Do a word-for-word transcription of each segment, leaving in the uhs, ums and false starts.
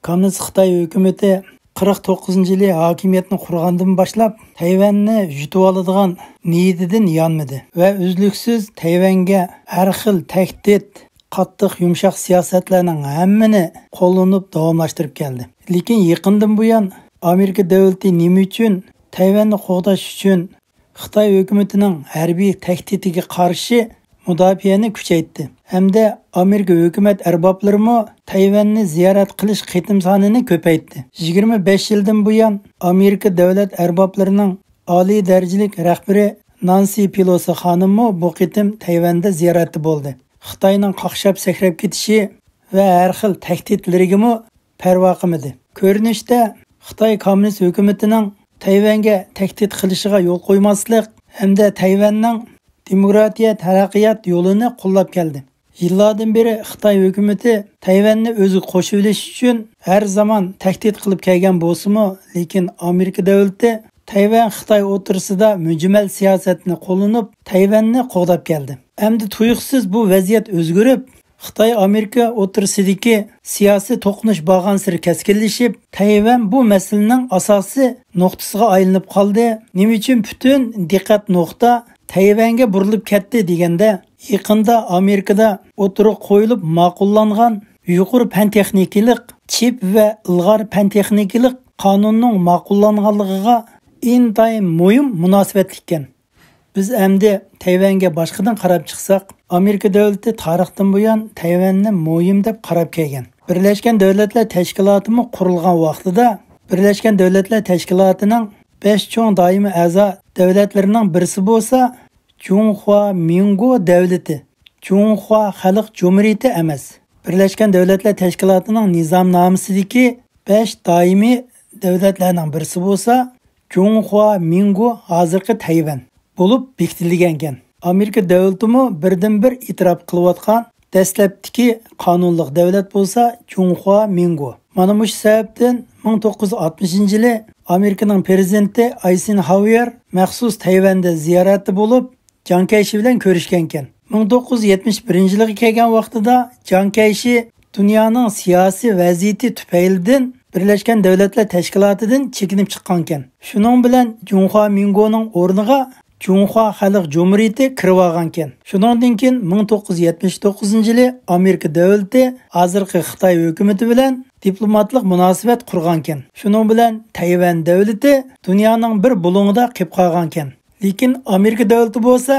كوممۇنىست خىتاي ھۆكۈمىتى قىرىق توققۇزىنچى يىلى ھاكىمىيەتنى قۇرغاندىن باشلاپ، تەيۋەننى يۇتۇۋالىدىغان نىيىتىدىن يانمىدى ۋە ئۈزلۈكسىز تەيۋەنگە ھەر خىل تەھدىت، قاتتىق يۇمشاق سىياسەتلەرنىڭ ھەممىنى قوللىنىپ داۋاملاشتۇرۇپ كەلدى. لېكىن يېقىندىن بۇيان ئامېرىكا دۆلىتى نېمە ئۈچۈن تەيۋەننى قوغداش ئۈچۈن خىتاي ھۆكۈمىتىنىڭ ھەربىي تەھدىتىگە قارشى مۇداپىئەنى كۈچەيتتى ھەمدە ئامېرىكا ھۆكۈمەت ئەربابلىرىمۇ تەيۋەننى زىيارەت قىلىش قېتىم سانىنى كۆپەيتتى. يىگىرمە بەش يىلدىن بۇيان ئامېرىكا دۆلەت ئەربابلىرىنىڭ ئالىي دەرىجىلىك رەھبىرى نانسى پېلوسى خانىممۇ بۇ قېتىم تەيۋەندە زىيارەتتە بولدى. خىتاينىڭ قاقشاپ سەكرەپ كېتىشى ۋە ھەر خىل تەھدىتلىرىگىمۇ پەرۋا قىلمىدى. كۆرۈنۈشتە، خىتاي كوممۇنىست ھۆكۈمىتىنىڭ تەيۋەنگە تەھدىت قىلىشىغا يول قويماسلىق ھەمدە تەيۋەننىڭ دېموكراتىيە تەرەققىيات يولىنى قوللاپ كەلدى. يىللاردىن بېرى خىتاي ھۆكۈمىتى تەيۋەننى ئۆزىگە قوشۇۋېلىش ئۈچۈن ھەر زامان تەھدىت قىلىپ كەلگەن بولسىمۇ، لېكىن ئامېرىكا دۆلىتى تەيۋەن خىتاي ئوتتۇرىسىدا مۈجمەل سىياسەتنى قوللىنىپ، تەيۋەننى قوغداپ كەلدى. ئەمدى تۇيۇقسىز بۇ ۋەزىيەت ئۆزگىرىپ، خىتاي ئامېرىكا ئوتتۇرىسىدىكى سىياسىي توقۇنۇش بارغانسېرى كەسكىنلىشىپ، تەيۋەن بۇ مەسىلىنىڭ ئاساسىي نۇقتىسىغا ئايلىنىپ قالدى. نېمە ئۈچۈن پۈتۈن دىققەت نۇقتا تەيۋەنگە بۇرۇلۇپ كەتتى دېگەندە، يېقىندا ئامېرىكىدا ئوتتۇرىغا قويۇلۇپ ماقۇللانغان يۇقىرى پەن تېخنىكىلىق چىپ ۋە ئىلغار پەن تېخنىكىلىق قانۇننىڭ ماقۇللانغانلىقىغا ئىنتايىن مۇھىم مۇناسىۋەتلىككەن. بىز ئەمدى تەيۋەنگە باشقىدىن قاراپ چىقساق، ئامېرىكا دۆلىتى تارىختىن بۇيان تەيۋەننى مۇھىم دەپ قاراپ كەلگەن. بىرلەشكەن دۆلەتلەر تەشكىلاتىمۇ قۇرۇلغان ۋاقتىدا، بىرلەشكەن دۆلەتلەر تەشكىلاتىنىڭ بەش چوڭ دائىمىي ئەزا دۆلەتلىرىنىڭ بىرسى بولسا جۇڭخۇا مىڭگو دۆلىتى، جۇڭخۇا خەلق جۇمھۇرىيىتى ئەمەس. بىرلەشكەن دۆلەتلەر تەشكىلاتىنىڭ نىزامنامىسىدىكى بەش دائىمىي دۆلەتلەرنىڭ بىرسى بولسا جۇڭخۇا مىڭگو، ھازىرقى تەيۋەن، بولۇپ بېكىتىلگەنكەن. ئامېرىكا دۆلىتىمۇ بىردىنبىر ئېتىراپ قىلىۋاتقان دەسلەپتىكى قانۇنلۇق دۆلەت بولسا جۇڭخۇا مىڭگو. مانا مۇشۇ سەۋەبتىن مىڭ توققۇز يۈز ئاتمىشىنچى يىلى ئامېرىكىنىڭ پىرېزىدېنتى ئايسېنخاۋيېر مەخسۇس تەيۋەندە زىيارەتتە بولۇپ، جاڭ كەيشى بىلەن كۆرۈشكەنكەن. مىڭ توققۇز يۈز يەتمىش بىرىنچى يىلىغا كەلگەن ۋاقتىدا جاڭ كەيشى دۇنيانىڭ سىياسىي ۋەزىيىتى تۈپەيلىدىن بىرلەشكەن دۆلەتلەر تەشكىلاتىدىن چېكىنىپ چىققانكەن. شۇنىڭ بىلەن جۇڭخۇا مىڭگونىڭ ئورنىغا جۇڭخۇا خەلق جۇمھۇرىيىتى كىرىۋالغانكەن. شۇنىڭدىن كېيىن مىڭ توققۇز يۈز يەتمىش توققۇزىنچى يىلى ئامېرىكا دۆلىتى ھازىرقى خىتاي ھۆكۈمىتى بىلەن دىپلوماتلىق مۇناسىۋەت قۇرغانكەن. شۇنىڭ بىلەن تەيۋەن دۆلىتى دۇنيانىڭ بىر بۇلۇڭىدا قېلىپ قالغانكەن. لېكىن ئامېرىكا دۆلىتى بولسا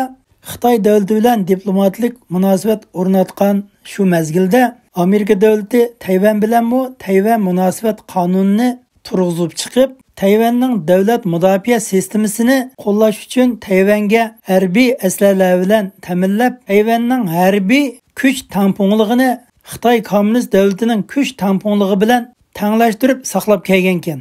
خىتاي دۆلىتى بىلەن دىپلوماتلىق مۇناسىۋەت ئورناتقان شۇ مەزگىلدە ئامېرىكا دۆلىتى تەيۋەن بىلەنمۇ تەيۋەن مۇناسىۋەت قانۇنىنى تۇرغۇزۇپ چىقىپ، تەيۋەننىڭ دۆلەت مۇداپىئە سىستېمىسىنى قوللاش ئۈچۈن تەيۋەنگە ھەربىي ئەسلىھەلەر بىلەن تەمىنلەپ، تەيۋەننىڭ ھەربىي كۈچ تەڭپۇڭلۇقىنى خىتاي كوممۇنىست دۆلىتىنىڭ كۈچ تەڭپۇڭلۇقى بىلەن تەڭلەشتۈرۈپ ساقلاپ كەلگەنكەن.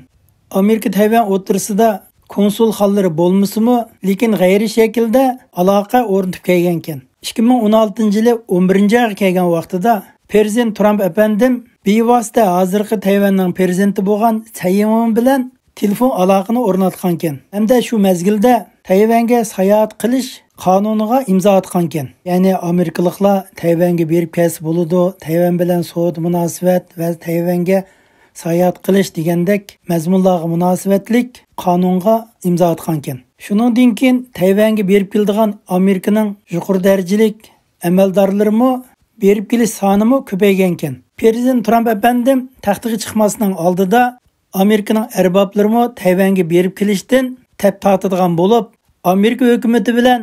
ئامېرىكا تەيۋەن ئوتتۇرىسىدا كونسۇلخانىلىرى بولمىسىمۇ، لېكىن غەيرىي شەكىلدە ئالاقە ئورنىتىپ كەلگەنكەن. ئىككى مىڭ ئون ئالتىنچى يىلى ئون بىرىنچى ئايغا كەلگەن ۋاقتىدا پىرېزىدېنت ترامپ ئەپەندىم بىۋاسىتە ھازىرقى تەيۋەننىڭ پىرېزىدېنتى بولغان سەي ئىڭۋېن بىلەن تېلېفون ئالاقىنى ئورناتقانكەن ھەمدە شۇ مەزگىلدە تەيۋەنگە ساياھەت قىلىش قانۇنىغا ئىمزا ئاتقانكەن. يەنى ئامېرىكىلىقلار تەيۋەنگە بېرىپ كەلسە بولىدۇ، تەيۋەن بىلەن سودا مۇناسىۋەت ۋە تەيۋەنگە ساياھەت قىلىش دېگەندەك مەزمۇنلارغا مۇناسىۋەتلىك قانۇنغا ئىمزا ئاتقانكەن. شۇنىڭدىن كېيىن تەيۋەنگە بېرىپ كېلىدىغان ئامېرىكىنىڭ يۇقىرى دەرىجىلىك ئەمەلدارلىرىمۇ بېرىپ كېلىش سانىمۇ كۆپەيگەنكەن. پىرېزىدېنت ترامپ ئەپەندىم تەختىگە چىقماسنىڭ ئالدىدا ئامېرىكىنىڭ ئەربابلىرىمۇ تەيۋەنگە بېرىپ كېلىشتىن تەپ تارتىدىغان بولۇپ، ئامېرىكا ھۆكۈمىتى بىلەن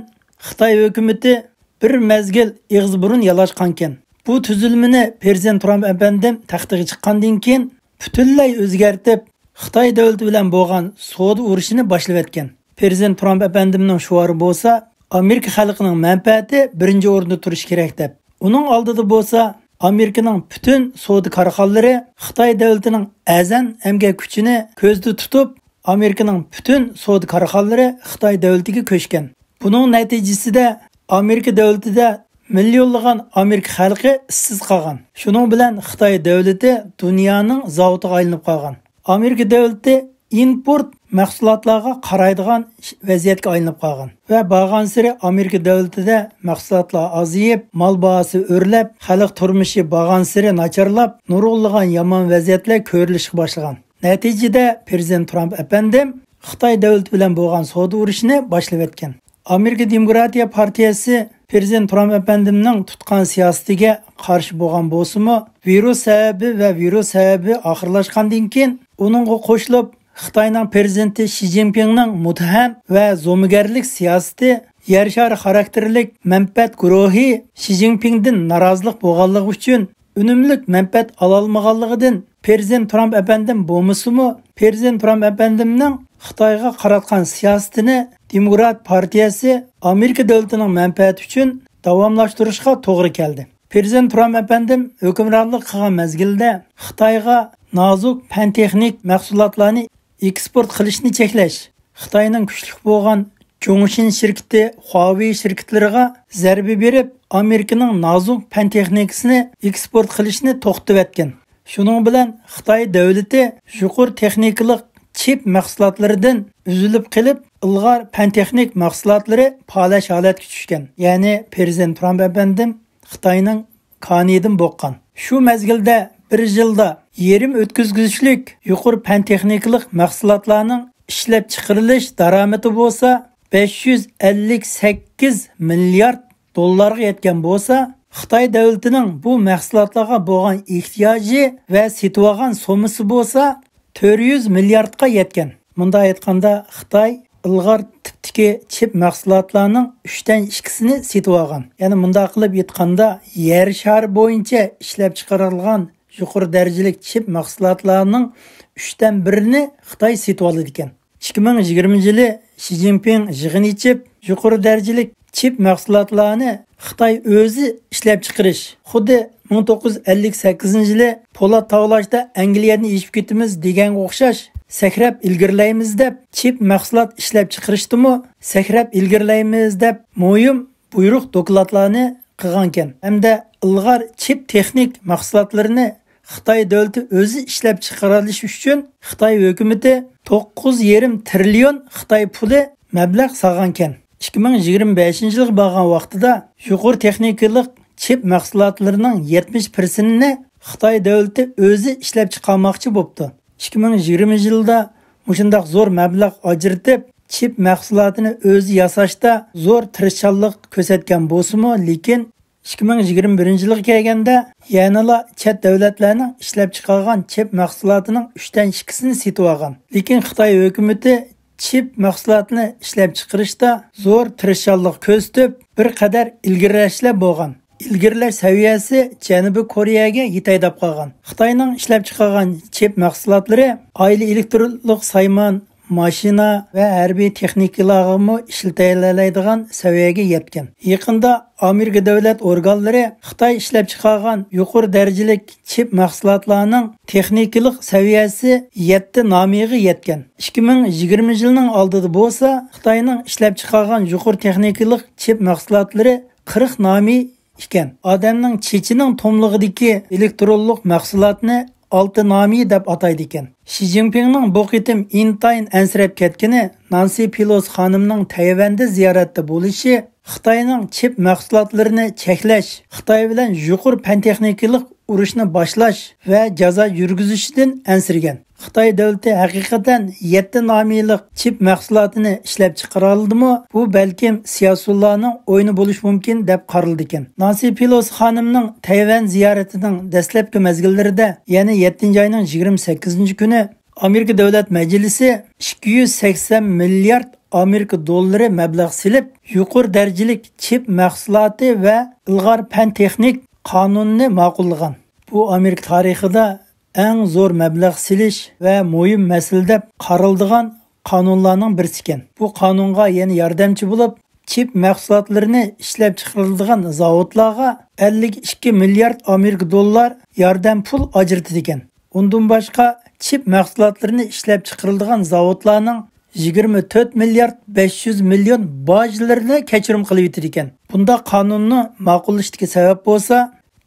خىتاي ھۆكۈمىتى بىر مەزگىل ئېغىز بۇرۇن يالاشقانكەن. بۇ تۈزۈلمىنى پىرېزىدېنت ترامپ ئەپەندىم تەختىگە چىققاندىن كېيىن پۈتۈنلەي ئۆزگەرتىپ، خىتاي دۆلىتى بىلەن بولغان سودا ئۇرۇشىنى باشلىۋەتكەن. پىرېزىدېنت ترامپ ئەپەندىمنىڭ شوئارى بولسا، «ئامېرىكا خەلقىنىڭ مەنپەئەتى بىرىنچى ئورۇندا تۇرۇشى كېرەك» دەپ. ئۇنىڭ ئالدىدا بولسا، ئامېرىكىنىڭ پۈتۈن سودا كارخانىلىرى خىتاي دۆلىتىنىڭ ئەرزان ئەمگەك كۈچىنى كۆزدە تۇتۇپ، ئامېرىكىنىڭ پۈتۈن سودا كارخانىلىرى خىتاي دۆلىتىگە كۆچكەن. بۇنىڭ نەتىجىسىدە ئامېرىكا دۆلىتىدە مىليونلىغان ئامېرىكا خەلقى ئىشسىز قالغان. شۇنىڭ بىلەن خىتاي دۆلىتى دۇنيانىڭ زاۋۇتىغا ئايلىنىپ قالغان. ئامېرىكا دۆلىتى ئىمپورت مەھسۇلاتلارغا قارايدىغان ۋەزىيەتكە ئايلىنىپ قالغان ۋە بارغانسېرى ئامېرىكا دۆلىتىدە مەھسۇلاتلار ئازىيىپ، مال باھاسى ئۆرلەپ، خەلق تۇرمۇشى بارغانسېرى ناچارلاپ، نۇرغۇنلىغان يامان ۋەزىيەتلەر كۆرۈلۈشكە باشلىغان. نەتىجىدە پىرېزىدېنت ترامپ ئەپەندىم خىتاي دۆلىتى بىلەن بولغان سودا ئۇرۇشىنى باشلىۋەتكەن. ئامېرىكا دېموكراتىيە پارتىيەسى پىرېزىدېنت ترامپ ئەپەندىمنىڭ تۇتقان سىياسىتىگە قارشى بولغان بولسىمۇ، ۋىرۇس سەۋەبى ۋە ۋىرۇس سەۋەبى ئاخىرلاشقاندىن كېيىن، ئۇنىڭغا قوشۇلۇپ خىتاينىڭ پىرېزىدېنتى شى جىنپىڭنىڭ مۇتتەھەم ۋە زومىگەرلىك سىياسىتى، يەر شارى خاراكتېرلىك مەنپەئەت گۇرۇھى شى جىنپىڭدىن نارازىلىق بولغانلىقى ئۈچۈن، ئۈنۈملۈك مەنپەئەت ئالالمىغانلىقىدىن، پىرېزىدېنت ترامپ ئەپەندىم بولمىسىمۇ، پىرېزىدېنت ترامپ ئەپەندىمنىڭ خىتايغا قاراتقان سىياسىتىنى دېموكرات پارتىيەسى ئامېرىكا دۆلىتىنىڭ مەنپەئەتى ئۈچۈن داۋاملاشتۇرۇشقا توغرا كەلدى. پىرېزىدېنت ترامپ ئەپەندىم ھۆكۈمرانلىق قىلغان مەزگىلدە خىتايغا نازۇك پەن-تېخنىك مەھسۇلاتلارنى ئېكسپورت قىلىشنى چەكلەش، خىتاينىڭ كۈچلۈك بولغان جۇڭشىن شىركىتى، خۇاۋېي شىركىتلىرىغا زەربە بېرىپ، ئامېرىكىنىڭ نازۇك پەن-تېخنىكىسىنى ئېكسپورت قىلىشنى توختىتىۋەتكەن. شۇنىڭ بىلەن خىتاي دۆلىتى يۇقىرى تېخنىكىلىق چىپ مەھسۇلاتلىرىدىن ئۈزۈلۈپ قېلىپ، ئىلغار پەن-تېخنىك مەھسۇلاتلىرى پالەچ ھالەتكە چۈشكەن. يەنى پىرېزىدېنت ترامپ ئەپەندىم خىتاينىڭ كانىيىدىن بوققان. شۇ مەزگىلدە بىر يىلدا يېرىم ئۆتكۈزگۈچلۈك يۇقىرى پەن-تېخنىكىلىق مەھسۇلاتلارنىڭ ئىشلەپچىقىرىلىش دارامىتى بولسا بەش يۈز ئەللىك سەككىز مىليارد دوللارغا يەتكەن بولسا، خىتاي دۆلىتىنىڭ بۇ مەھسۇلاتلارغا بولغان ئېھتىياجى ۋە سېتىۋالغان سوممىسى بولسا تۆت يۈز مىلياردقا يەتكەن. مۇنداق ئېيتقاندا، خىتاي ئىلغار تىپتىكى چىپ مەھسۇلاتلارنىڭ ئۈچتىن ئىككىسىنى سېتىۋالغان. يەنى مۇنداق قىلىپ ئېيتقاندا، يەر شارى بويىچە ئىشلەپچىقىرىلغان يۇقىرى دەرىجىلىك چىپ مەھسۇلاتلارنىڭ ئۈچتىن بىرىنى خىتاي سېتىۋالىدىكەن. ئىككى مىڭ يىگىرمىنچى يىلى شى جىنپىڭ يىغىن ئېچىپ، يۇقىرى دەرىجىلىك چىپ مەھسۇلاتلارنى خىتاي ئۆزى ئىشلەپچىقىرىش، خۇددى مىڭ توققۇز يۈز ئەللىك سەككىزىنچى يىلى پولات تاۋلاشتا ئەنگلىيەدىن ئېشىپ كېتىمىز دېگەنگە ئوخشاش، سەكرەپ ئىلگىرىلەيمىز دەپ، چىپ مەھسۇلات ئىشلەپچىقىرىشتىمۇ سەكرەپ ئىلگىرىلەيمىز دەپ مۇھىم بۇيرۇق دوكلاتلارنى قىلغانىكەن ھەمدە ئىلغار چىپ تېخنىك مەھسۇلاتلىرىنى خىتاي دۆلىتى ئۆزى ئىشلەپچىقىرالىشى ئۈچۈن خىتاي ھۆكۈمىتى توققۇز يېرىم تىرىليون خىتاي پۇلى مەبلەغ سالغانىكەن. ئىككى مىڭ يىگىرمە بەشىنچى يىلغا بارغان ۋاقتىدا يۇقىرى تېخنىكىلىق چىپ مەھسۇلاتلىرىنىڭ يەتمىش پىرسەنتىنى خىتاي دۆلىتى ئۆزى ئىشلەپچىقارماقچى بوپتۇ. ئىككى مىڭ يىگىرمىنچى يىلدا مۇشۇنداق زور مەبلەغ ئاجرىتىپ، چىپ مەھسۇلاتىنى ئۆزى ياساشتا زور تىرىشچانلىق كۆرسەتكەن بولسىمۇ، لېكىن ئىككى مىڭ يىگىرمە بىرىنچى يىلغا كەلگەندە يەنىلا چەت دۆلەتلەرنىڭ ئىشلەپچىقارغان چىپ مەھسۇلاتىنىڭ ئۈچتىن ئىككىسىنى سېتىۋالغان. لېكىن خىتاي ھۆكۈمىتى چىپ مەھسۇلاتىنى ئىشلەپچىقىرىشتا زور تىرىشچانلىق كۆرسىتىپ، بىر قەدەر ئىلگىرىلەشلەر بولغان. ئىلگىرىلەش سەۋىيەسى جەنۇبىي كورېيەگە يېتەي دەپ قالغان. خىتاينىڭ ئىشلەپچىقارغان چىپ مەھسۇلاتلىرى ئائىلە ئېلېكترونلۇق سايمان، ماشىنا ۋە ھەربىي تېخنىكىلارغىمۇ ئىشلىتەلەيدىغان سەۋىيەگە يەتكەن. يېقىندا ئامېرىكا دۆلەت ئورگانلىرى خىتاي ئىشلەپچىقارغان يۇقىرى دەرىجىلىك چىپ مەھسۇلاتلارنىڭ تېخنىكىلىق سەۋىيەسى يەتتە نامىيىغا يەتكەن. ئىككى مىڭ يىگىرمە يىلنىڭ ئالدىدا بولسا، خىتاينىڭ ئىشلەپچىقارغان يۇقىرى تېخنىكىلىق چىپ مەھسۇلاتلىرى قىرىق نامىي ئىكەن. ئادەمنىڭ چېچىنىڭ توملىقىدىكى ئېلېكترونلۇق مەھسۇلاتنى ئالتە نامىي دەپ ئاتايدىكەن. شى جىنپىڭنىڭ بۇ قېتىم ئىنتايىن ئەنسىرەپ كەتكىنى نانسى پېلوسى خانىمنىڭ تەيۋەندە زىيارەتتە بولۇشى خىتاينىڭ چىپ مەھسۇلاتلىرىنى چەكلەش، خىتاي بىلەن يۇقىرى پەن-تېخنىكىلىق ئۇرۇشنى باشلاش ۋە جازا يۈرگۈزۈشىدىن ئەنسىرىگەن. خىتاي دۆلىتى ھەقىقەتەن يەتتە نامىيلىق چىپ مەھسۇلاتىنى ئىشلەپچىقىرالىدىمۇ؟ بۇ بەلكىم سىياسىيونلارنىڭ ئويۇنى بولۇشى مۇمكىن، دەپ قارىلىدىكەن. نانسى پېلوسى خانىمنىڭ تەيۋەن زىيارىتىنىڭ دەسلەپكى مەزگىللىرىدە، يەنى يەتتىنچى ئاينىڭ يىگىرمە سەككىزىنچى كۈنى ئامېرىكا دۆلەت مەجلىسى ئىككى يۈز سەكسەن مىليارد ئامېرىكا دوللىرى مەبلەغ سېلىپ، يۇقىرى دەرىجىلىك چىپ مەھسۇلاتى ۋە ئىلغار پەن-تېخنىك قانۇنىنى ماقۇللىغان. بۇ ئامېرىكا تارىخىدا ئەڭ زور مەبلەغ سېلىش ۋە مۇھىم مەسىلە دەپ قارىلىدىغان قانۇنلارنىڭ بىرسى ئىكەن. بۇ قانۇنغا يەنە ياردەمچى بولۇپ، چىپ مەھسۇلاتلىرىنى ئىشلەپچىقىرىدىغان زاۋۇتلارغا ئەللىك ئىككى مىليارد ئامېرىكا دوللار ياردەم پۇل ئاجرىتىدىكەن. ئۇندىن باشقا، چىپ مەھسۇلاتلىرىنى ئىشلەپچىقىرىدىغان زاۋۇتلارنىڭ يىگىرمە تۆت مىليارد بەش يۈز مىليون باجلىرىنى كەچۈرۈم قىلىۋېتىدىكەن. بۇنداق قانۇننى ماقۇللىشىدىكى سەۋەب بولسا،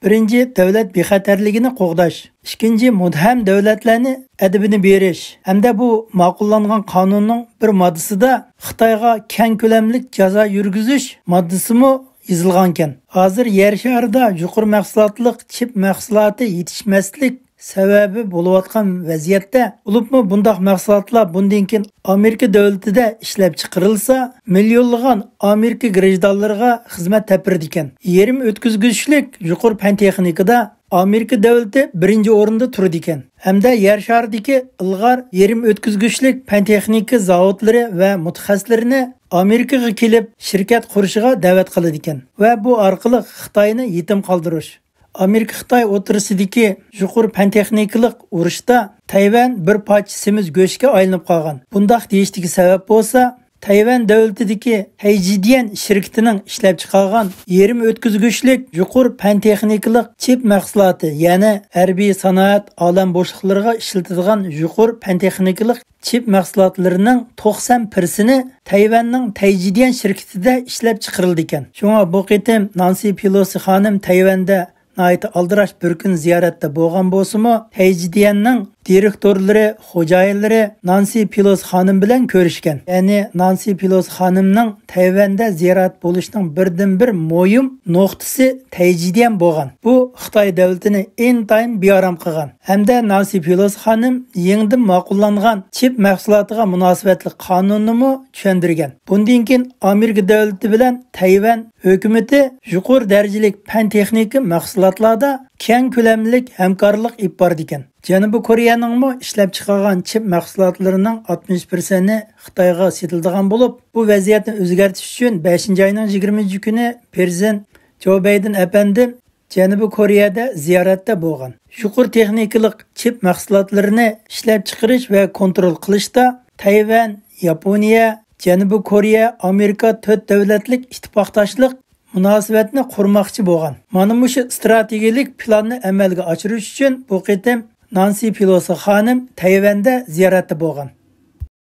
بىرىنچى، دۆلەت بىخەتەرلىكىنى قوغداش. ئىككىنچى، مۇتتەھەم دۆلەتلەرنى ئەدىپىنى بېرىش. ھەمدە بۇ ماقۇللانغان قانۇننىڭ بىر ماددىسىدا خىتايغا كەڭ كۆلەملىك جازا يۈرگۈزۈش ماددىسىمۇ يېزىلغانكەن. ھازىر يەر شارىدا يۇقىرى مەھسۇلاتلىق چىپ مەھسۇلاتى يېتىشمەسلىك سەۋەبى بولۇۋاتقان ۋەزىيەتتە، بولۇپمۇ بۇنداق مەھسۇلاتلار بۇندىن كېيىن ئامېرىكا دۆلىتىدە ئىشلەپ چىقىرىلسا، مىليونلىغان ئامېرىكا گىرىجدانلىرىغا خىزمەت تېپىرىدىكەن. يېرىم ئۆتكۈزگۈچلۈك يۇقىرى پەن تېخنىكىدا ئامېرىكا دۆلىتى بىرىنچى ئورۇندا تۇرىدىكەن ھەمدە يەر شارىدىكى ئىلغار يېرىم ئۆتكۈزگۈچلۈك پەن تېخنىكا زاۋۇتلىرى ۋە مۇتەخەسسىسلىرىنى ئامېرىكىغا كېلىپ شىركەت قۇرۇشىغا دەۋەت قىلىدىكەن ۋە بۇ ئارقىلىق خىتاينى يېتىم قالدۇرۇش. ئامېرىكا-خىتاي ئوتتۇرىسىدىكى يۇقىرى پەن تېخنىكىلىق ئۇرۇشتا تەيۋەن بىر پارچە سېمىز گۆشكە ئايلىنىپ قالغان. بۇنداق دېيىشتىكى سەۋەب بولسا، تەيۋەن دۆلىتىدىكى تەيجىديەن شىركىتىنىڭ ئىشلەپ چىقارغان يېرىم ئۆتكۈزگۈچلۈك يۇقىرى پەن تېخنىكىلىق چىپ مەھسۇلاتى، يەنى ھەربىي سانائەت، ئالەم بوشلۇقلىرىغا ئىشلىتىدىغان يۇقىرى پەن تېخنىكىلىق چىپ مەھسۇلاتلىرىنىڭ توقسان پىرسېنتى تەيۋەننىڭ تەيجىديەن شىركىتىدە ئىشلەپ چىقىرىلىدىكەن. شۇڭا بۇ قېتىم نانسى پېلوسى خانىم تەيۋەندە ناھايىتى ئالدىراش بىر كۈن زىيارەتتە بولغان بولسىمۇ، تەيجىديەننىڭ دىرېكتورلىرى، خوجايىنلىرى نانسى پېلوسى خانىم بىلەن كۆرۈشكەن. يەنى نانسى پېلوسى خانىمنىڭ تەيۋەندە زىيارەت بولۇشنىڭ بىردىنبىر مۇھىم نۇقتىسى تەيجىديەن بولغان. بۇ خىتاي دۆلىتىنى ئىنتايىن بىئارام قىلغان ھەمدە نانسى پېلوسى خانىم يېڭىدىن ماقۇللانغان چىپ مەھسۇلاتىغا مۇناسىۋەتلىك قانۇننىمۇ چۈشەندۈرگەن. بۇندىن كېيىن ئامېرىكا دۆلىتى بىلەن تەيۋەن ھۆكۈمىتى يۇقىرى دەرىجىلىك پەن تېخنىكا مەھسۇلاتلاردا كەڭ كۆلەملىك ھەمكارلىق ئېلىپ بارىدىكەن. جەنۇبىي كورېيەنىڭمۇ ئىشلەپ چىقارغان چىپ مەھسۇلاتلىرىنىڭ ئاتمىش پىرسەنتى خىتايغا سېتىلىدىغان بولۇپ، بۇ ۋەزىيەتنى ئۆزگەرتىش ئۈچۈن بەشىنچى ئاينىڭ يىگىرمىنچى كۈنى پىرېزىدېنت جو بايدېن ئەپەندىم جەنۇبىي كورېيەدە زىيارەتتە بولغان. يۇقىرى تېخنىكىلىق چىپ مەھسۇلاتلىرىنى ئىشلەپ چىقىرىش ۋە كونترول قىلىشتا تەيۋەن، ياپونىيە، جەنۇبىي كورېيە، ئامېرىكا تۆت دۆلەتلىك ئىتتىپاقداشلىق مۇناسىۋەتنى قۇرماقچى بولغان. مانا مۇشۇ ئىستراتېگىيەلىك پىلاننى ئەمەلگە ئاشۇرۇش ئۈچۈن بۇ قېتىم نانسى پېلوسى خانىم تەيۋەندە زىيارەتتە بولغان.